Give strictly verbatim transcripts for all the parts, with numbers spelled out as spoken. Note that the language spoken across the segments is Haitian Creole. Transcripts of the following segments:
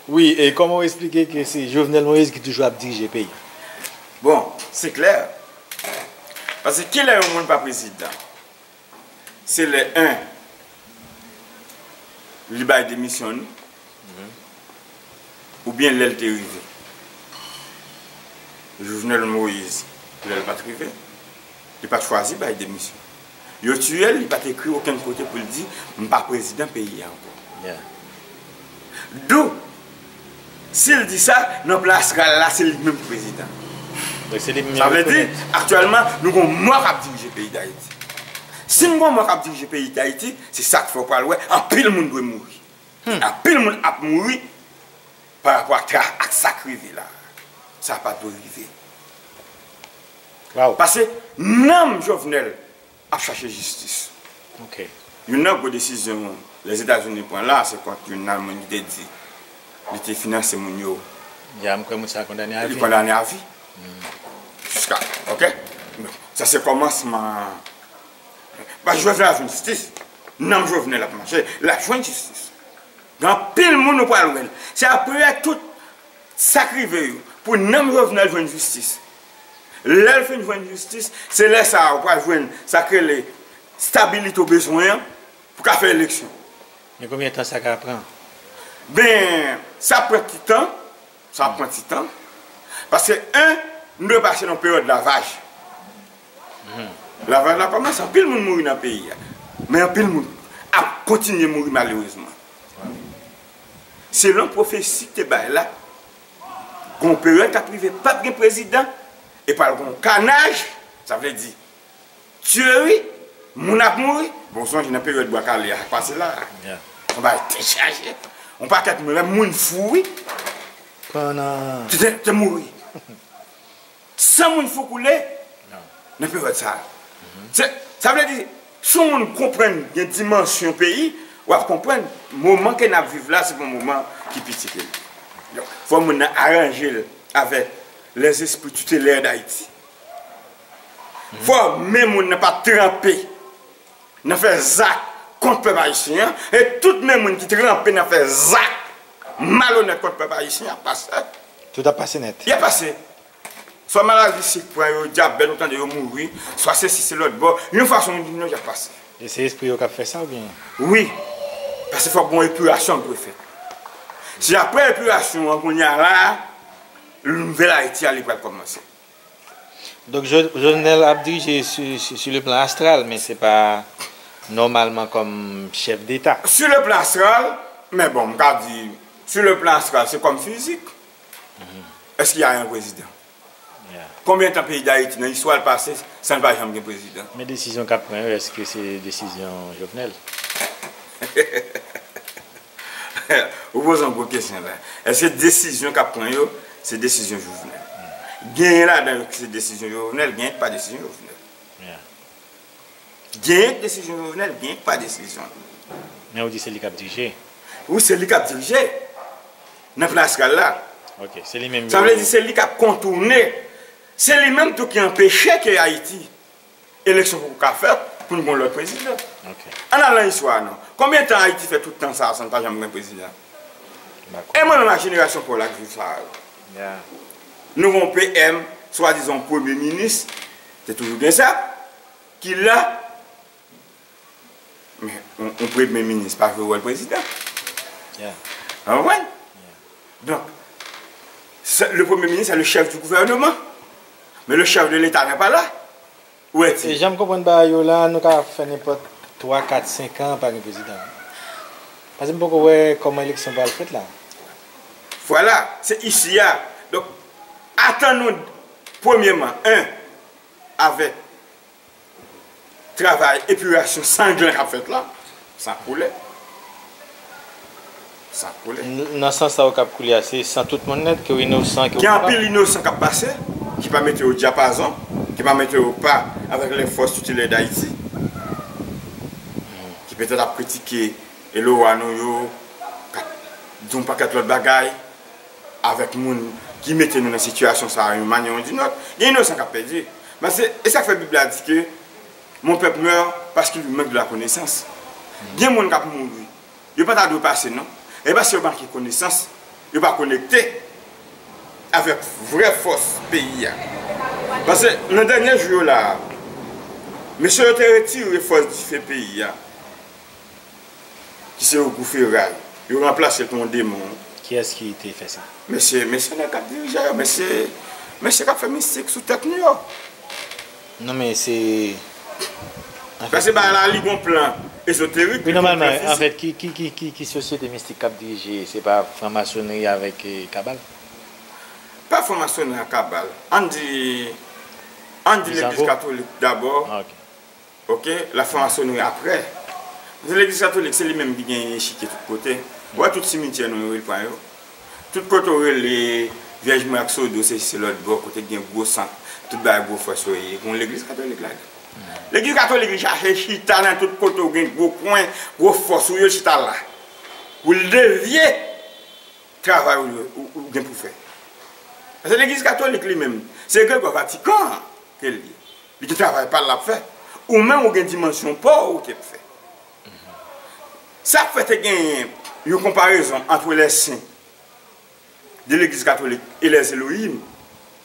Wi, e kòman w eksplike ke se Jovenel Moïse ki toujou ap dirije peyi? Bon, se klè. Paske kilè yon moun pa prezidan? Se lè, en, li bay demisyon li, oubyen lè l te rive. Jovenel Moïse, lè l pa t rive, li pa t chwazi bay demisyon. Yo tiye l, li pa t ekri okenn kote pou l di, "M pa prezidan peyi a ankò." Dou, si l di sa, nan plan astral la, se li menm ki prezidan. Sa vle di, aktyèlman, nou gon mò k ap dirije peyi Dayiti. Si n gon mò k ap dirije peyi Dayiti, se sa k fè w pral wè anpil moun dwe mouri. Anpil moun ap mouri pa rapò ak, ak sa k rive la. Sa pa dwe rive. Paske nanm Jovenel ap chache jistis. Youn nan gwo desizyon Lèzetazini pran la, se kont youn nan moun ki te di li te finanse moun yo. Ya, m kwè moun sa kondane a vi. Li kondane a vi. Jiska, oke? Sa se kòmansman. Paske Jovenel ap jwenn jistis. Nanm Jovenel ap mache, l ap jwenn jistis. Gen anpil moun ou pral wè l. Se apre tout sa k rive yo, pou nanm Jovenel jwenn jistis. Lè l fin jwenn jistis, se lè sa a ou pral jwenn sa k rele stabilite w bezwen an pou ka fè eleksyon. Men konbyen tan sa ka pran? Ben, sa pran ti tan. Sa ap pran ti tan. Paske, en, nou dwe pase nan peryòd lavaj. Lavaj la kòmanse, anpil moun mouri nan peyi a. Men anpil moun ap kontinye mouri malerezman. Selon pwofesi ki te bay la, gon peryòd k ap rive, p ap gen prezidan, e pral gon kanaj, sa vle di, tyeri, moun ap mouri. Bon, sonje nan peryòd Bwa Kale a, sa k pase la a. Yon bagay te chaje. Yon pakèt moun, menm moun fou, wi. Te, te, te mouri. San moun fou koule nan peryòd sa a. Se, sa vle di, si yon moun konprann gen dimansyon peyi, w ap konprann moman ke n ap viv la, se pa yon moman ki piti ke li. Donk, fò moun nan aranje l avèk lèzespri tutelè Dayiti. Fò men moun nan pa tranpe nan fè zak kont pèp ayisyen an, e tout men moun ki tranpe nan fè zak malonèt kont pèp ayisyen an ap pase. Tout ap pase nèt. Y ap pase. Swa maladi sik pran yo, dyabèt, ou tande yo mouri, swa sesi, se lòt bò. Yon fason ou di non, y ap pase. E se espri yo k ap fè sa oubyen? Wi. Paske fòk gon epirasyon k dwe fèt. Se apre epirasyon an, kounye a la, nouvèl Ayiti a, li pral kòmanse. Donk, Jo- Jovenel ap dirije sou, sou, sou le plan astral, men se pa nòmalman kòm chèf deta. Sur le plan astral, men bon, m ka di, sur le plan astral, se kòm fizik. Èske y a yon prezidan? Konbyen tan peyi Dayiti nan istwa l pase san l pa janm gen prezidan? Men desizyon k ap pran yo, èske se desizyon Jovenel? Ou poze yon gwo kesyon la. Èske desizyon k ap pran yo, se desizyon Jovenel? Genyen ladan yo ki se desizyon Jovenel, genyen ki pa desizyon Jovenel. Genyen ki desizyon Jovenel, genyen ki pa desizyon. Men ou di se li k ap dirije. Wi, se li k ap dirije. Nan plan astral la. Ok, se li menm. Sa vle di se li k ap kontoune. Se li menm tou ki anpeche ke Ayiti eleksyon poko ka fèt pou n gon lòt prezidan. Ann al nan istwa a non. Konbyen tan Ayiti fè tout tan sa a san n pa janm gen prezidan? E mwen menm ak jenerasyon pa w la k viv sa a yo. Nou gon P M, swadizan premye minis, te toujou gen sa, ki la, men yon, yon premye minis pa jwe wòl prezidan. Ou konprann? Donk, le premye minis se le chèf di gouvènman, men le chèf de leta n'est pas là. Ou wè ti. E jan m konprann bagay yo la, nou ka fè nenpòt twa, kat, senk an pa gen prezidan. Paske m poko wè kòman eleksyon pral fèt la. Vwala, se isi a. Donk, atann nou, premyèman, en, avèk travay epirasyon sanglan k ap fèt la, san koule. San koule. Nan sans sa ou k ap koule a, se san tout moun nèt, ke w inosan, ke w koupab? Gen anpil inosan k ap pase, ki pa mete yo dyapazon, ki pa mete yo pa avèk lè fòs titilè Dayiti, ki petèt ap kritike e lwa nou yo, k ap di yon pakèt lòt bagay, avèk moun ki mete nou nan sitiyasyon sa a yon manyè ou di lòt. Gen inosan k ap pèdi. Men se, e sa k fè Bib la di ke, Mon peuple meurt parce qu'il lui manque de la connaissance. Gen moun k ap mouri. Yo pa ta dwe pase non. E paske yo manke konesans, yo pa konekte avèk vrè fòs peyi a. Paske nan dènye jou yo la a, mesye yo te retire fòs dife peyi a, ki se Ogou Feray. Yo ranplase l pa yon demon. Kiyès ki te fè sa? Mesye, mesye nèg k ap dirije yo, mesye, mesye k ap fè mistik sou tèt nou yo. Non, men se. Paske bagay la, li gon plan ezoterik, li gon plan fizik. Wi, nòmalman, anfèt, ki, ki, ki, ki, ki sosyete mistik k ap dirije? Se pa franmasonri avèk, eh, kabal? Pa franmasonri ak kabal. Ann di, ann di legliz katolik dabò. Ah, ok. Ok, lafranmasonri aprè. Paske legliz katolik, se li menm ki gen echikye tout kote. Ou wè tout simityè nou yo, li pran yo. Tout kote w rele Vyèj Mwen ak Sodo, se, se lòt bò, kote gen gwo sant, tout bagay gwo fòs yo ye. Gon legliz katolik ladan. Legliz katolik, li chache chita nan tout kote w gen gwo pwen, gwo fòs ou yo chita la. Pou l devye travay ou, ou, ou gen pou fè. Paske legliz katolik li menm, se egregwa Vatikan an ke l ye. Li gen travay pa l l ap fè. Ou menm ou gen dimansyon pa w ou te fè. Sa k fè te genyen yon konparezon entre les saints de l'église catholique et les Elohim,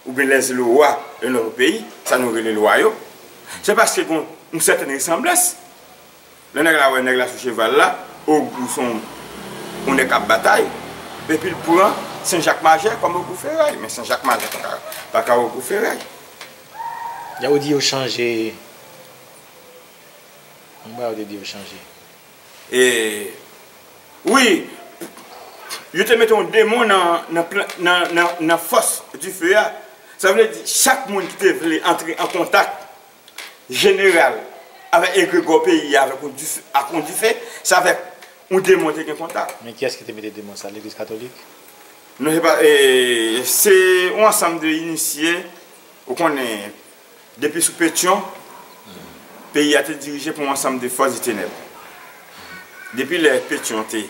oubyen les Eloa de notre pays, sa nou rele lwa yo, se paske gen yon sètèn resanblans. Lè nèg la wè nèg la sou cheval la, Ogou se yon, yon nèg k ap batay, epi l pran Sen Jak Majè kòm Ogou Feray. Men Sen Jak Majè pa ka, pa ka Ogou Feray. Jan ou di yo chanje, anba yo te di yo chanje. E, wi, yo te mete yon demon nan, nan, plan- nan, nan, nan fòs dife a. Sa vle di, chak moun ki te vle antre an kontak jeneral avèk egregò peyi a, avèk yon dife, ak yon dife, se avèk yon demon te gen kontak. Men kiyès ki te mete demon sa? Legliz katolik? Non, se pa, e, se yon ansanm de inisye, ou konnen, depi sou Petyon, peyi a te dirije pa yon ansanm de fòs de tenèb. Depi lè Petyon te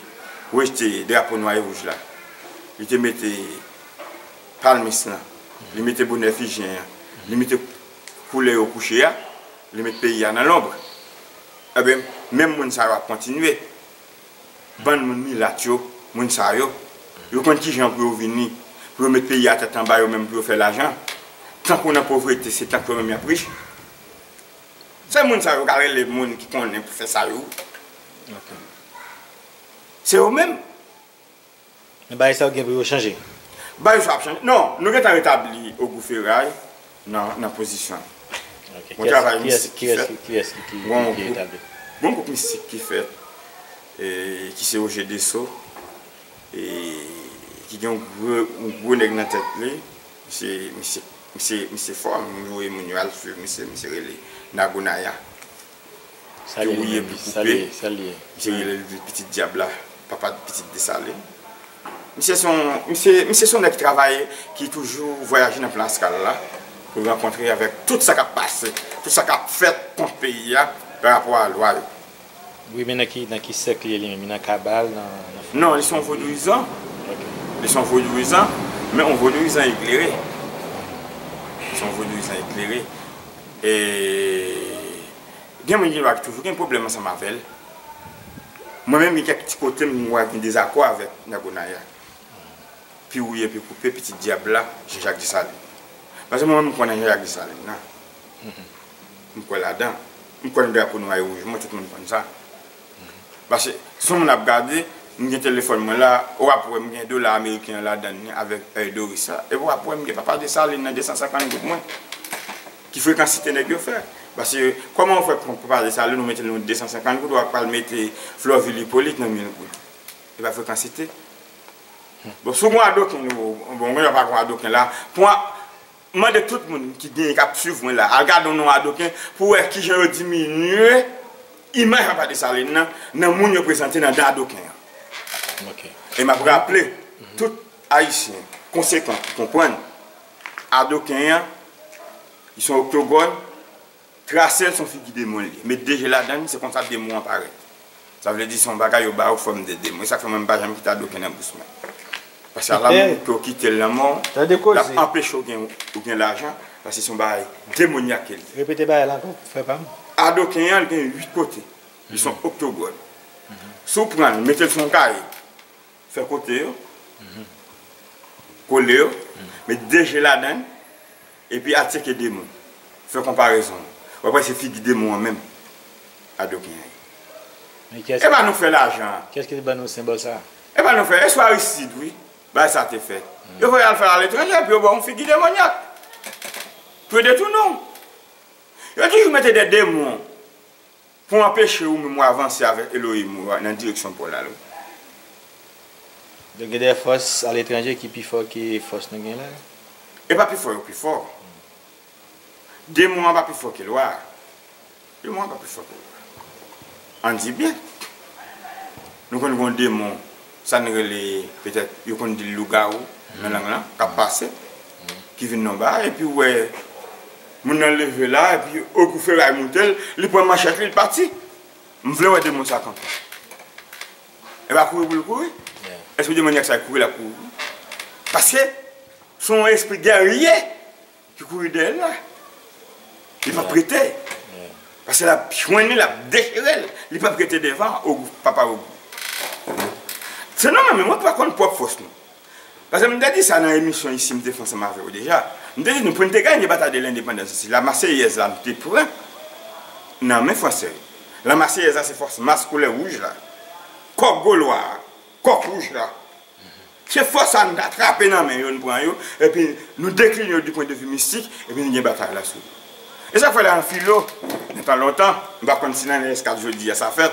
rejte drapo nwa e wouj la, li te mete palmis lan, li mete bonè fijyen an, li mete koulè yo kouche a, li met peyi a nan lonb. Ebyen, menm moun sa yo ap kontinye. Bann moun milat yo, moun sa yo, yo konn kijan pou yo vini, pou yo met peyi a tèt anba yo menm, pou yo fè lajan. Tank ou nan povrete, se tank yo menm y ap rich. Se moun sa yo ka rele moun ki konnen pou fè sa yo. Ok. Se yo menm. Men bagay sa yo gen pou yo chanje. Bagay sa ap chanje. Non, nou gentan retabli Ogou Feray nan, nan pozisyon l. Ok. Bon travay mistik ki fèt. Kiyès ki, kiyès ki, ki, ki etabli? Gon gwoup mistik ki fèt, e, ki se Roger Deso, e, ki gen yon gwo, yon gwo nèg nan tèt li. Misye, misye, misye, misye fò, m voye moun yo al swiv misye, misye rele Nagonaya. Ki wouye pi koupe. Misye rele l Pitit Dyab la, papa pitit Desalin. Misye se yon, misye, misye se yon nèg ki travay, ki toujou vwayaje nan plan astral la, pou l rankontre avèk tout sa k ap pase, tout sa k ap fèt kont peyi a, pa rapò a lwa yo. Wi, men nan ki, nan ki sèk li ye li menm? Li nan kabal, nan, nan... Non, li se yon vodouyizan. Ok. Li se yon vodouyizan, men yon vodouyizan eklere. Li se yon vodouyizan eklere. E gen moun ki toujou gen pwoblèm ansanm avè l. Mwen menm, gen kèk ti kote m wè gen dezakò avèk Nagonaya. Pi wouye, pi koupe, pitit dyab la, Jean Jacques Dessalines. Paske mwen menm, m konnen Jean Jacques Dessalines nan. M kwè ladan. M kwè nan drapo nwa e wouj mwen, tout moun konn sa. Paske, si yon moun ap gade, m gen telefòn mwen la, w ap wè m gen dola ameriken an ladan li, avèk Èy Doris la. Epi w ap wè m gen papa Desalin nan de san senkant goud mwen. Ki frekansite nèg yo fè? Paske, kòman w fè pran papa Desalin, ou mete l nan de san senkant goud, w ap pral mete Florvil Hyppolite nan mil goud? E pa frekansite. Bon, si w gen adoken, ou, bon, ou pa gen adoken la, pran, mande tout moun ki genyen, k ap swiv mwen la, al gade yon non adoken pou wè kijan yo diminye imaj papa Desalin nan, nan moun yo prezante nan dan adoken an. Ok. E m ap raple tout Ayisyen konsekan ki konprann adoken an, li se yon oktogòn, trase l, se yon figi demon li ye. Met de je ladan l, se konsa demon an parèt. Sa vle di se yon bagay yo ba yo fòm de demon. E sa k fè mwen m pa janm kite adoken nan bous mwen. Paske ala moun ke w kite l nan men w, l ap anpeche w gen, w gen lajan, paske se yon bagay demonyak ke l ye. Repete bagay la ankò, frè pa m. Adoken an, l gen uit kote. Li se yon oktogòn. Si w pran l, mete l sou yon kaye, fè kote yo, Kole yo, met de je ladan l, epi atake demon. Fè konparezon an. W ap wè se figi demon an menm. Adoken an ye. Men kiyès, E pa nou fè lajan an. Kiyès ki te ban nou senbòl sa a? E pa nou fè. E sou Aristide, wi. Bagay sa te fèt. Yo voye al fè l aletranje, epi yo ba w yon figi demonyak. Pou yo detounen w. Yo toujou mete de demon pou anpeche ou menm w avanse avèk Elohim ou a nan direksyon pa w la, wi. Donk, gen de fòs aletranje ki pi fò ke fòs nou gen la? E pa pi fò yo pi fò. Demon an pa pi fò ke lwa a. Demon an pa pi fò ke lwa a. Ann di byen. Nou konn gen yon demon, sa n rele, petèt, yo konn di l lougawou nan lang lan, k ap pase, ki vin nan ba, epi w wè moun nan leve la, epi ogou feray moute l, li pran manchèt li, li pati. M vle wè demon sa kanpe. E pa kouri pou l kouri. Èske demonyak sa kouri l ap kouri? Paske se yon espri gèrye ki kouri dèyè l la. Li p ap rete. Paske l ap jwenn li, l ap dechire l. Li p ap rete devan, ogou, papa ogou. Se nou menm, mwen pa konn pwòp fòs nou. Paske m te di sa nan emisyon isi, m te fè ansanm avè w deja. M te di nou, pou n te ganye batay de lendepandans isi, Lamaseryèz la nou te pran nan men fransè yo. Lamaseryèz la se fòs mas koulè wouj la. Kòk golwa a, kòk wouj la. Se fòs sa nou ta trape nan men yo, nou pran yo, epi nou dekline yo du point de vue mistik, epi nou gen batay la sou yo. E sa k fè la nan filo, nan tan lontan, m pa konn si nan eskad jodi a sa fèt,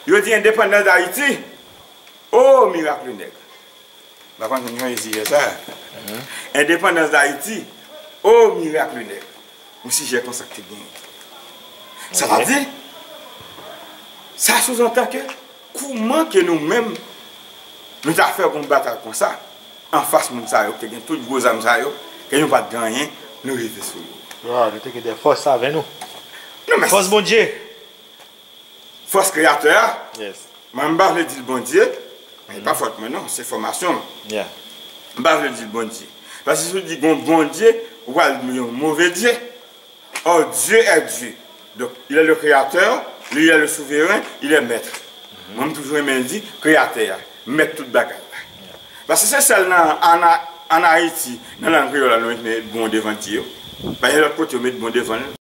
yo di endepandans Dayiti, o mirak le nèg. M pa konn si nou sonje sijè sa. Endepandans Dayiti, o mirak le nèg. Yon sijè konsa ki te genyen. Sa vle di, sa souzantan ke kouman ke nou menm, nou ta fè yon batay konsa, anfas moun sa yo, ki te gen tout gwo zam sa yo, ke nou pa t gen anyen, nou rive sou yo. Waw, nou te gen de fòs avè nou. Non, men fòs Bondye. Fòs kreyatè a. Mwen, m pa vle di l Bondye, men e pa fòt mwen non, se fòmasyon m. M pa vle di l Bondye. Paske si w di gon Bondye, ou pral di yon move Dye. Or, Dieu est Dieu. Donk, il est le créateur, il est le souverain, il est maître. Mwen, m toujou renmen di kreyatè a, mèt tout bagay la. Paske se sèl nan, an, an Ayiti, nan lang kreyòl la, nou met bon devan Dye yo. Pa gen lòt kote yo met bon devan l.